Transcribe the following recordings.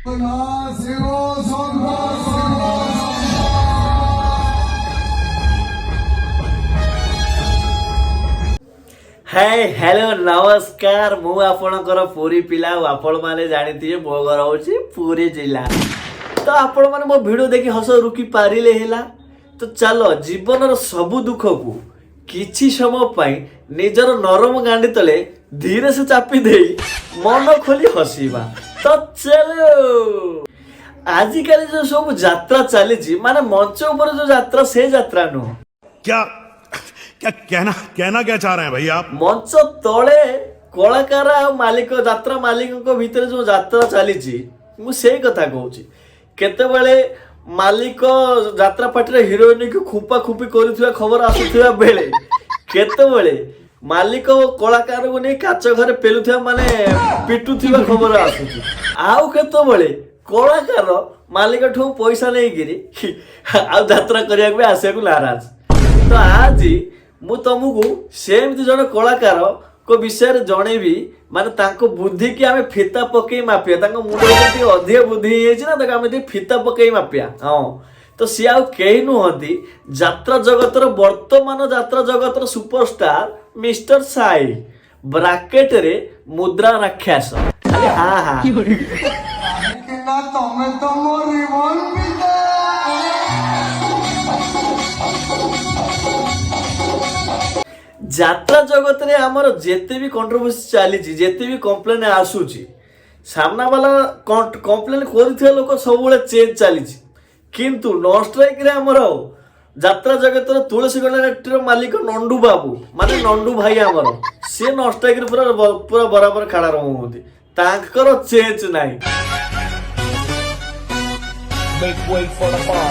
ଶିବ ଶଙ୍କର। ହାଏ, hello, ନମସ୍କାର। ମୁଁ ଆପଣଙ୍କର ପୁରୀ ପିଲା ଆଉ ଆପଣମାନେ ଜାଣିଥିବେ ମୋ ଘର ହେଉଛି ପୁରୀ ଜିଲ୍ଲା। ତ ଆପଣମାନେ ମୋ ଭିଡ଼ିଓ ଦେଖି ହସ ରୋକି ପାରିଲେ ହେଲା। ତ ଚାଲ, ଜୀବନର ସବୁ ଦୁଃଖକୁ କିଛି ସମୟ ପାଇଁ ନିଜର ନରମ ଗାଣ୍ଡି ତଳେ ଧୀରେ ସେ ଚାପି ଦେଇ ମନ ଖୋଲି ହସିବା। ତ ଚାଲ, ଆଜିକାଲି ଯୋଉ ସବୁ ଯାତ୍ରା ଚାଲିଛି, ମାନେ ମଞ୍ଚ ଉପରେ ଯୋଉ ଯାତ୍ରା, ସେ ଯାତ୍ରା ନୁହଁ। क्या क्या कहना कहना क्या चाह रहे हैं भाई आप? ମଞ୍ଚ ତଳେ କଳାକାର ଆଉ ମାଲିକ, ଯାତ୍ରା ମାଲିକଙ୍କ ଭିତରେ ଯୋଉ ଯାତ୍ରା ଚାଲିଛି, ମୁଁ ସେଇ କଥା କହୁଛି। କେତେବେଳେ ମାଲିକ ଯାତ୍ରା ପାର୍ଟିରେ ହିରୋଇନକୁ ଖୁମ୍ପା ଖୁମ୍ପି କରୁଥିବା ଖବର ଆସୁଥିବା ବେଳେ, କେତେବେଳେ ମାଲିକ କଳାକାରକୁ ନେଇ କାଚ ଘରେ ପେଲୁଥିବା, ମାନେ ପିଟୁଥିବା ଖବର ଆସୁଛି, ଆଉ କେତେବେଳେ କଳାକାର ମାଲିକଠୁ ପଇସା ନେଇକିରି ଆଉ ଯାତ୍ରା କରିବାକୁ ବି ଆସିବାକୁ ନାରାଜ। ତ ଆଜି ମୁଁ ତମକୁ ସେମିତି ଜଣେ କଳାକାରଙ୍କ ବିଷୟରେ ଜଣେଇବି, ମାନେ ତାଙ୍କ ବୁଦ୍ଧିକି ଆମେ ଫିତା ପକେଇ ମାପିବା। ତାଙ୍କ ମୁଣ୍ଡରେ ଟିକେ ଅଧିକ ବୁଦ୍ଧି ହେଇଯାଇଛି ନା, ତାକୁ ଆମେ ଟିକେ ଫିତା ପକେଇ ମାପିବା। ହଁ, ତ ସିଏ ଆଉ କେହି ନୁହନ୍ତି, ଯାତ୍ରା ଜଗତର, ବର୍ତ୍ତମାନ ଯାତ୍ରା ଜଗତର ସୁପରଷ୍ଟାର ମିଷ୍ଟର ସାଇ, ବ୍ରାକେଟରେ ମୁଦ୍ରା ରାକ୍ଷସ। ଖାଲି ହା ହା। କାହିଁକି ନା ତମେ ତ ମୋ ରିବନ ପିତା। ଯାତ୍ରା ଜଗତରେ ଆମର ଯେତେ ବି କଣ୍ଟ୍ରୋଭର୍ସି ଚାଲିଛି, ଯେତେ ବି କମ୍ପ୍ଲେନ୍ ଆସୁଛି, ସାମ୍ନାବାଲା କମ୍ପ୍ଲେନ୍ କରୁଥିବା ଲୋକ ସବୁବେଳେ ଚେଞ୍ଜ ଚାଲିଛି। କିନ୍ତୁ ନନ୍ ଷ୍ଟ୍ରାଇକ୍ରେ ଆମର ଯାତ୍ରା ଜଗତର ତୁଳସୀ ଗଣନାଟ୍ୟର ମାଲିକ ନଣ୍ଡୁ ବାବୁ, ମାନେ ନଣ୍ଡୁ ଭାଇ ଆମର, ସିଏ ନନ୍ ଷ୍ଟ୍ରାଇକ୍ରେ ପୁରା ପୁରା ବରାବର ଖାଡ଼ା ରହୁଛନ୍ତି। ତାଙ୍କର ଚେଞ୍ଜ ନାହିଁ। Make way for the bar.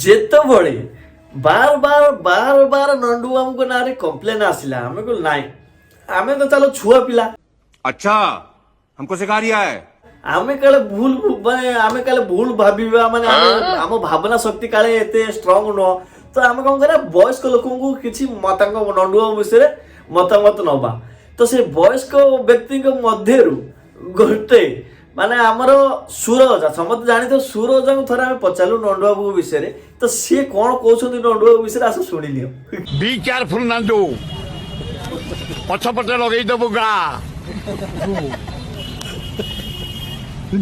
ଯେତେବେଳେ ବାର ବାର ବାର ବାର ନଣ୍ଡୁ ବାବୁଙ୍କ ନାଁରେ କମ୍ପ୍ଲେନ୍ ଆସିଲା, ଆମେ କହିଲୁ ନାଇଁ, ଆମେ ତ ଚାଲ ଛୁଆ ପିଲା। अच्छा, हमको सिखा रिया है। ଆମେ କାଳେ ଭୁଲ, ମାନେ ଆମେ କାଳେ ଭୁଲ ଭାବିବା, ମାନେ ଆମେ ଆମ ଭାବନା ଶକ୍ତି କାଳେ ଏତେ ଷ୍ଟ୍ରଙ୍ଗ ନୁହଁ। ତ ଆମେ କଣ କରିବା, ବୟସ୍କ ଲୋକଙ୍କୁ କିଛି ତାଙ୍କ ନଣ୍ଡୁଆ ବିଷୟରେ ମତାମତ ନବା। ତ ସେ ବୟସ୍କ ବ୍ୟକ୍ତିଙ୍କ ମଧ୍ୟରୁ ଗୋଟେ, ମାନେ ଆମର ସୁର ଅଜା। ସମସ୍ତେ ଜାଣିଥିବ ସୁର ଅଜାଙ୍କୁ। ଥରେ ଆମେ ପଚାରିଲୁ ନଣ୍ଡୁଆ ବାବୁ ବିଷୟରେ। ତ ସିଏ କଣ କହୁଛନ୍ତି ନଣ୍ଡୁଆ ବାବୁ ବିଷୟରେ, ଆସ ଶୁଣିନିଅ। ବି କେୟାରଫୁଲ ନାଣ୍ଡୁ, ପଛପଟେ ଲଗେଇଦବୁ ଗା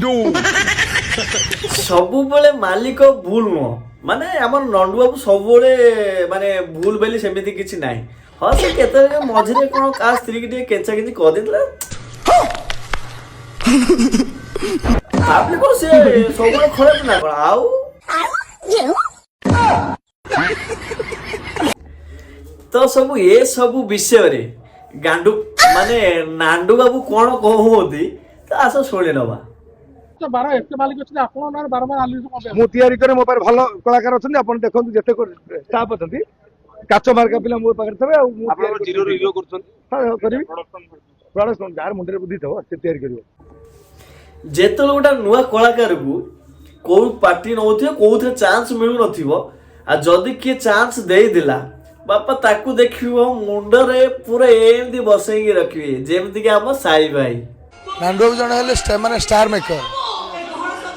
ଡୁ। ସବୁବେଳେ ମାଲିକ ଭୁଲ ନୁହଁ, ମାନେ ଆମର ନଣ୍ଡୁ ବାବୁ ସବୁବେଳେ ମାନେ ଭୁଲ ବୋଲି ସେମିତି କିଛି ନାହିଁ। ହଁ, ସେ କେତେବେଳେ ମଝିରେ କଣ କାହା ସ୍ତ୍ରୀକି ଟିକେ କେଞ୍ଚା କେଞ୍ଚି କରିଦେଇଥିଲା। ଭାବିଲେ କଣ ସେ ସବୁବେଳେ ଖରାପ ନା କଣ? ଆଉ ତ ସବୁ ଏ ସବୁ ବିଷୟରେ ଗାଣ୍ଡୁ, ମାନେ ନାଣ୍ଡୁ ବାବୁ କଣ କହୁଛନ୍ତି, ତ ଆସ ଶୁଣି ନବା। ବାର ଏତେ ମାଲିକ ଅଛନ୍ତି, ଆପଣଙ୍କ ନାଁରେ ବାରମ୍ବାର ଆଲିଗେସନ କଣ ପାଇଁ? ମୁଁ ତିଆରି କରେ। ମୋ ପାଖରେ ଭଲ କଳାକାର ଅଛନ୍ତି। ଆପଣ ଦେଖନ୍ତୁ, ଯେତେ ଷ୍ଟାଫ୍ ଅଛନ୍ତି, କାଚ ମାର୍କା ପିଲା ମୋ ପାଖରେ ଥିବେ। ଆଉ ମୁଁ ତିଆରି ଜିରୋ ହିରୋ କରୁଛନ୍ତି। ହଁ, କରିବି। ପ୍ରଡକ୍ସନ, ଯାହାର ମୁଣ୍ଡରେ ବୁଦ୍ଧି ଥିବ ସେ ତିଆରି କରିବ। ଯେତେବେଳେ ଗୋଟେ ନୂଆ କଳାକାରକୁ କୋଉ ପାର୍ଟି ନଉଥିବ, କୋଉଥିରେ ଚାନ୍ସ ମିଳୁନଥିବ, ଆଉ ଯଦି କିଏ ଚାନ୍ସ ଦେଇଦେଲା, ବାପା ତାକୁ ଦେଖିବ ମୁଣ୍ଡରେ ପୁରା ଏମିତି ବସେଇକି ରଖିବେ, ଯେମିତିକି ଆମ ସାଇ ଭାଇ। ନାଣ୍ଡୁ ବାବୁ ଜଣେ ହେଲେ ମାନେ ଷ୍ଟାର ମେକର,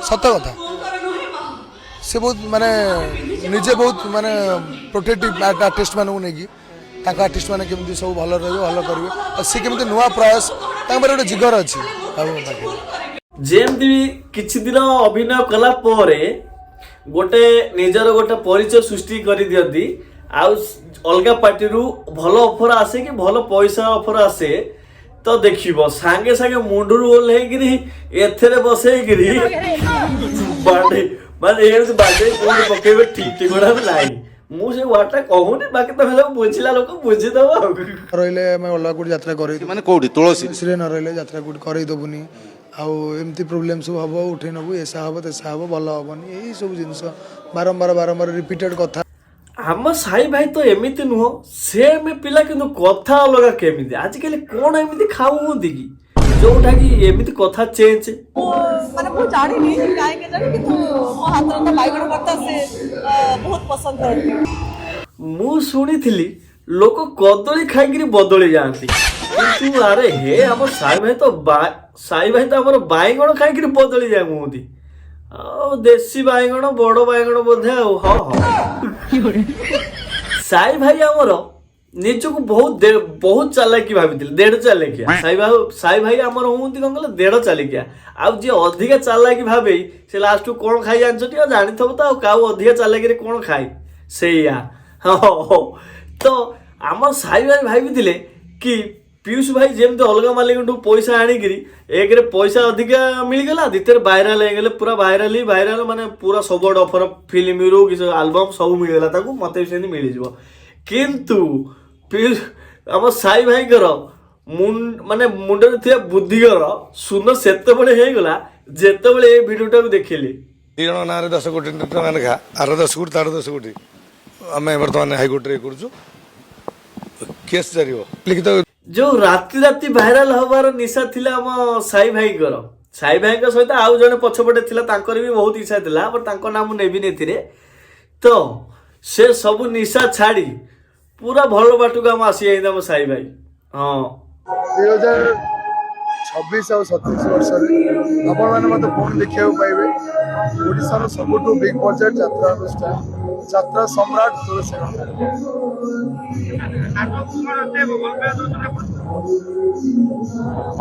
ସତ କଥା। ସେ ବହୁତ ମାନେ ନିଜେ ବହୁତ ମାନେ ପ୍ରୋଟେକ୍ଟିଭ ଆର୍ଟିଷ୍ଟ ମାନଙ୍କୁ ନେଇକି, ତାଙ୍କ ଆର୍ଟିଷ୍ଟ ମାନେ କେମିତି ସବୁ ଭଲ ରହିବେ, ଭଲ କରିବେ, ଆଉ ସେ କେମିତି ନୂଆ ପ୍ରୟାସ, ତାଙ୍କ ପାଖରେ ଗୋଟେ ଜିଗର ଅଛି ବାବୁଙ୍କ ପାଖରେ। ଯେମିତି ବି କିଛି ଦିନ ଅଭିନୟ କଲା ପରେ ଗୋଟେ ନିଜର ଗୋଟେ ପରିଚୟ ସୃଷ୍ଟି କରିଦିଅନ୍ତି, ଆଉ ଅଲଗା ପାର୍ଟିରୁ ଭଲ ଅଫର ଆସେ କି ଭଲ ପଇସା ଅଫର ଆସେ, ତ ଦେଖିବ ସାଙ୍ଗେ ସାଙ୍ଗେ ମୁଣ୍ଡରୁ ଓହ୍ଲେଇକିରି ଏଥିରେ ବସେଇକିରି ବାଡେଇ, ମାନେ ଏମିତି ବାଡେଇ କୋଉଠି ପକେଇବେ ଠିକ ଠିକଣା ବି ନାହିଁ। ମୁଁ ସେ ୱାର୍ଡଟା କହୁନି, ବାକି ତମେ ସବୁ ବୁଝିଲା ଲୋକ ବୁଝିଦବ ଆଉ। ରହିଲେ ଆମେ ଅଲଗା କୋଉଠି ଯାତ୍ରା କରେଇ ମାନେ କୋଉଠି ତୁଳସୀ ଶ୍ରୀ ନ ରହିଲେ ଯାତ୍ରା କୋଉଠି କରେଇ ଦେବୁନି। ଆଉ ଏମିତି ପ୍ରୋବ୍ଲେମ୍ ସବୁ ହବ, ଉଠେଇ ନେବୁ, ଏସା ହବ, ତେସା ହବ, ଭଲ ହବନି, ଏଇ ସବୁ ଜିନିଷ ବାରମ୍ବାର ବାରମ୍ବାର ରିପିଟେଡ୍ କଥା। ଆମ ସାଇ ଭାଇ ତ ଏମିତି ନୁହଁ, ସେମ୍ ପିଲା କିନ୍ତୁ କଥା ଅଲଗା କେମିତି? ଆଜିକାଲି କଣ ଏମିତି ଖାଉଛନ୍ତି କି ଯୋଉଟା କି ଏମିତି କଥା ଚେଞ୍ଜ? ମାନେ ମୁଁ ଜାଣିନି କାହିଁକି ଜାଣି, କିନ୍ତୁ ମୋ ହାତରନ୍ଧା ବାଇଗଣ ଭର୍ତ୍ତା ସେ ବହୁତ ପସନ୍ଦ କରନ୍ତି। ମୁଁ ଶୁଣିଥିଲି ଲୋକ କଦଳୀ ଖାଇକିରି ବଦଳି ଯାଆନ୍ତି, କିନ୍ତୁ ଆରେ ହେ, ଆମ ସାଇ ଭାଇ ତ, ସାଇ ଭାଇ ତ ଆମର ବାଇଗଣ ଖାଇକିରି ବଦଳି ଯାଏ ମୁହଁତି। ଆଉ ଦେଶୀ ବାଇଗଣ, ବଡ ବାଇଗଣ ବୋଧେ। ଆଉ ହଁ, ସାଇ ଭାଇ ଆମର ନିଜକୁ ବହୁତ ବହୁତ ଚାଲାକି ଭାବିଥିଲେ। ଦେଢ ଚାଲାକିଆ ସାଇ ଭାଇ। ସାଇ ଭାଇ ଆମର ହୁଅନ୍ତି କଣ କହିଲେ, ଦେଢ ଚାଲିକିଆ। ଆଉ ଯିଏ ଅଧିକା ଚାଲାକି ଭାବେ, ସେ ଲାଷ୍ଟକୁ କଣ ଖାଇ ଜାଣିଛନ୍ତି? ଆଉ ଜାଣିଥିବ ତ ଆଉ, କାଉ ଅଧିକା ଚାଲାକିରେ କଣ ଖାଏ? ସେଇଆ। ହଁ, ତ ଆମ ସାଇ ଭାଇ ଭାବିଥିଲେ କି ପିୟୁଷ ଭାଇ ଯେମିତି ଅଲଗା ମାଲିକଠୁ ପଇସା ଆଣିକିରି, ଏକରେ ପଇସା ଅଧିକା ମିଳିଗଲା, ଦ୍ୱିତୀୟରେ ଭାଇରାଲ ହେଇଗଲେ, ପୁରା ଭାଇରାଲ ହିଁ ଭାଇରାଲ, ମାନେ ପୁରା ସବୁଆଡ଼େ ଅଫର, ଫିଲ୍ମରୁ କିଛି ଆଲବମ୍ ସବୁ ମିଳିଗଲା ତାକୁ, ମତେ ବି ସେମିତି ମିଳିଯିବ। କିନ୍ତୁ ପିୟୁଷ ଆମ ସାଇ ଭାଇଙ୍କର ମାନେ ମୁଣ୍ଡରେ ଥିବା ବୁଦ୍ଧିଙ୍କର ଶୂନ ସେତେବେଳେ ହେଇଗଲା, ଯେତେବେଳେ ଏଇ ଭିଡ଼ିଓଟାକୁ ଦେଖିଲି। ଦି ଜଣ ନାଁରେ 10 କୋଟି ଟଙ୍କା ଲେଖା, ଆର 10 କୋଟି, ତାର 10 କୋଟି। ଆମେ ବର୍ତ୍ତମାନ ହାଇକୋର୍ଟରେ ଇଏ କରୁଛୁ, କେସ୍ ଜାରି ହେବ ଲିଖିତ। ଯୋଉ ରାତି ରାତି ଭାଇରାଲ ହବାର ନିଶା ଥିଲା ଆମ ସାଇ ଭାଇଙ୍କର, ସାଇ ଭାଇଙ୍କ ସହିତ ଆଉ ଜଣେ ପଛପଟେ ଥିଲା, ତାଙ୍କର ବି ବହୁତ ଇଚ୍ଛା ଥିଲା, ବଟ୍ ତାଙ୍କ ନାଁ ମୁଁ ନେବିନି ଏଥିରେ। ତ ସେ ସବୁ ନିଶା ଛାଡ଼ି ପୁରା ଭଲ ବାଟକୁ ଆମ ଆସିଯାଇଛନ୍ତି ଆମ ସାଇ ଭାଇ। ହଁ। 2026 ଆଉ 27 ବର୍ଷରେ ଆପଣମାନେ ମୋତେ ପୁଣି ଦେଖିବାକୁ ପାଇବେ ଓଡ଼ିଶାର ସବୁଠୁ ବିଗ୍ ବଜେଟ୍ ଯାତ୍ରା ଅନୁଷ୍ଠାନ ଯାତ୍ରା ସମ୍ରାଟ ତୁଳସୀ।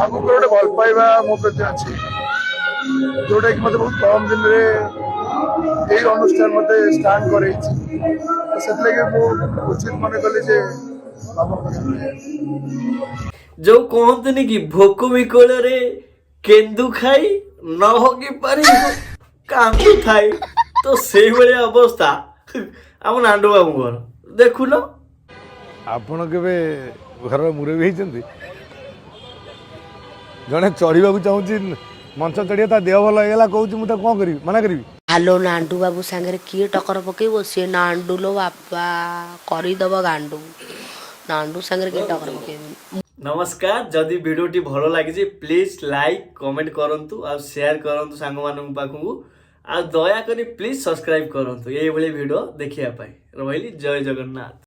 ଆଗକୁ ଗୋଟେ ଭଲ ପାଇବା ମୋ ପ୍ରତି ଅଛି, ଯୋଉଟା କି ମୋତେ ବହୁତ କମ ଦିନରେ ଏଇ ଅନୁଷ୍ଠାନ ମୋତେ ଷ୍ଟାଣ୍ଡ କରେଇଛି। ତ ସେଥିଲାଗି ମୁଁ ଉଚିତ ମନେ କଲି ଯେ ବାବାଙ୍କ ପାଖରେ ଯୋଉ କହନ୍ତିନି କି, ଭୋକ ବିକଳରେ କେନ୍ଦୁ ଖାଇ ନ ହଗି ପାରି କାନ୍ଦୁ ଥାଇ, ତ ସେଇଭଳିଆ ଅବସ୍ଥା ଆମ ନାଣ୍ଡୁ ବାବୁଙ୍କର, ଦେଖୁନ। ଆପଣ କେବେ ଘରର ମୁରବୀ ହେଇଛନ୍ତି? ଜଣେ ଚଢ଼ିବାକୁ ଚାହୁଁଛି, ମଞ୍ଚ ଚଢ଼ିବା, ତା ଦେହ ଭଲ ହେଇଗଲା କହୁଛି, ମୁଁ ତାକୁ କ'ଣ କରିବି? ମନା କରିବି? ହାଲୋ, ନାଣ୍ଡୁ ବାବୁ ସାଙ୍ଗରେ କିଏ ଟକ୍କର ପକେଇବ? ସିଏ ନାଣ୍ଡୁ ଲୋ ବାପା, କରିଦବ ଗାଣ୍ଡୁ। ନାଣ୍ଡୁ ସାଙ୍ଗରେ କିଏ ଟକ୍କର ପକେଇବନି। ନମସ୍କାର। ଯଦି ଭିଡ଼ିଓଟି ଭଲ ଲାଗିଛି, ପ୍ଲିଜ୍ ଲାଇକ୍, କମେଣ୍ଟ କରନ୍ତୁ ଆଉ ସେୟାର କରନ୍ତୁ ସାଙ୍ଗମାନଙ୍କ ପାଖକୁ। ଆଉ ଦୟାକରି ପ୍ଲିଜ୍ ସବସ୍କ୍ରାଇବ୍ କରନ୍ତୁ ଏଇଭଳି ଭିଡ଼ିଓ ଦେଖିବା ପାଇଁ। ରହିଲି, ଜୟ ଜଗନ୍ନାଥ।